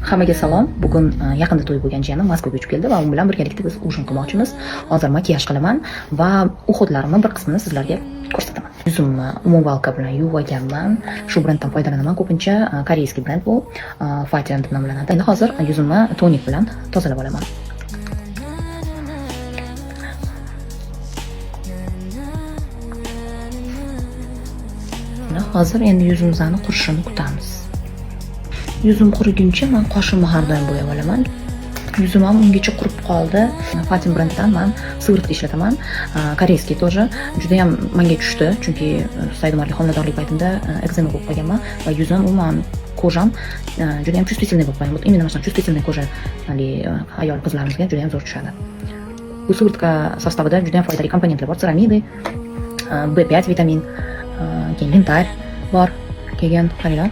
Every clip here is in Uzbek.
Hammaga salom. Bugun yaqinda to'y bo'lgan jiyanim Moskvaga uchib keldi va u bilan birgalikda biz ужин qilmoqchimiz. Hozir makiyaj qilaman va уход larimni bir qismini sizlarga ko'rsataman. Yuzimni умывалка bilan yuvganman. Shu brenddan foydalanaman ko'pincha, корейский brend bu. Fatia deb nomlanadi. Endi hozir yuzimni tonik bilan tozalab olaman. Hozir endi yuzimizni qurishini kutamiz. Yuzim quriguncha man qoshimni har doim bo'yab olaman. Yuzim ham ungacha qurib qoldi. Fatin brendidan man сыворотка ishlataman. Корейский тоже. Juda ham menga tushdi, chunki Saidumarga homiladorlik paytimda ekzema bo'lib qolganman va yuzim umuman, кожа m juda ham чувствительный bo'lib qolgan. Вот именно mana shunaqa чувствительный кожа li ayol qizlarimizga juda ham zo'r tushadi. Bu сыворотка состав ida juda ham foydali komponentlar bor. Ceramidi, B5 vitamin, keyin янтарь bor. Keyin qaranglar.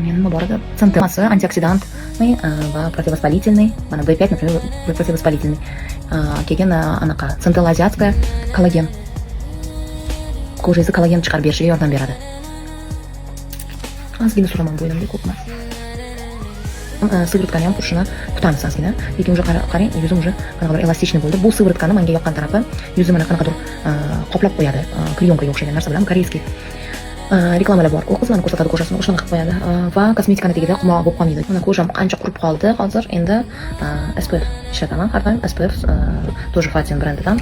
Yana nima bor edi? Центелмасы, антиоксидантный va противовоспалительный. Mana B5, например, противовоспалительный. Keyin anaqa центелла азиатская, kollagen. Кожа ngizni kollagen chiqarib berishiga yordam beradi. Ozgina suraman bo'ynimga, ko'p emas. Сыворотка ni ham qurishini kutamiz ozgina. Lekin уже qarang, yuzim уже qanaqadir эластичный bo'ldi. Bu сыворотка ni menga yoqqan tarafi, yuzimni qanaqadir qoplab qo'yadi, клеёнка ga o'xshagan narsa bilan. Корейский reklamalar bor. U qizlarni ko'rsatadi, кожа sini o'shanaqa qilib qo'yadi va kosmetikani tagida qumloq bo'lib qolmaydi. Mana, кожа m qancha qurib qoldi. Hozir endi SPF ishlataman har doim. SPF тоже Fatin brendidan.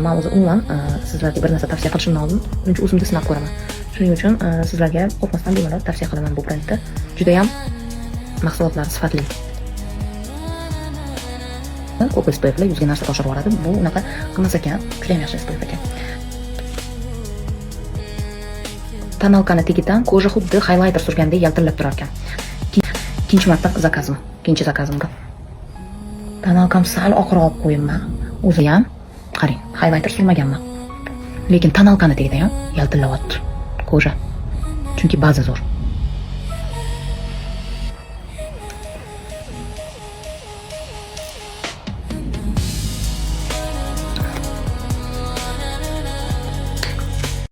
Man o'zi umuman sizlarga bir narsa tavsiya qilishimdan oldin birinchi o'zimda sinab ko'raman. Shuning uchun sizlarga qo'rqmasdan bemalol tavsiya qilaman bu brendni. Judayam mahsulotlari sifatli. Ko'p SPFlar yuzga narsa toshirib yuboradi. Bu unaqa qilmas ekan. Judayam yaxshi SPF ekan. Тоналка ni tagidan кожа xuddi highlighter surgandek yaltillab turar ekan. Ikkinchi marta заказ im, ikkinchi заказ im bu. Тоналка m sal oqroq olib qo'yibman. O'zi ham qarang, highlighter surmaganman. Lekin тоналка ni tagida ham yaltillayapti кожа. Chunki baza zo'r.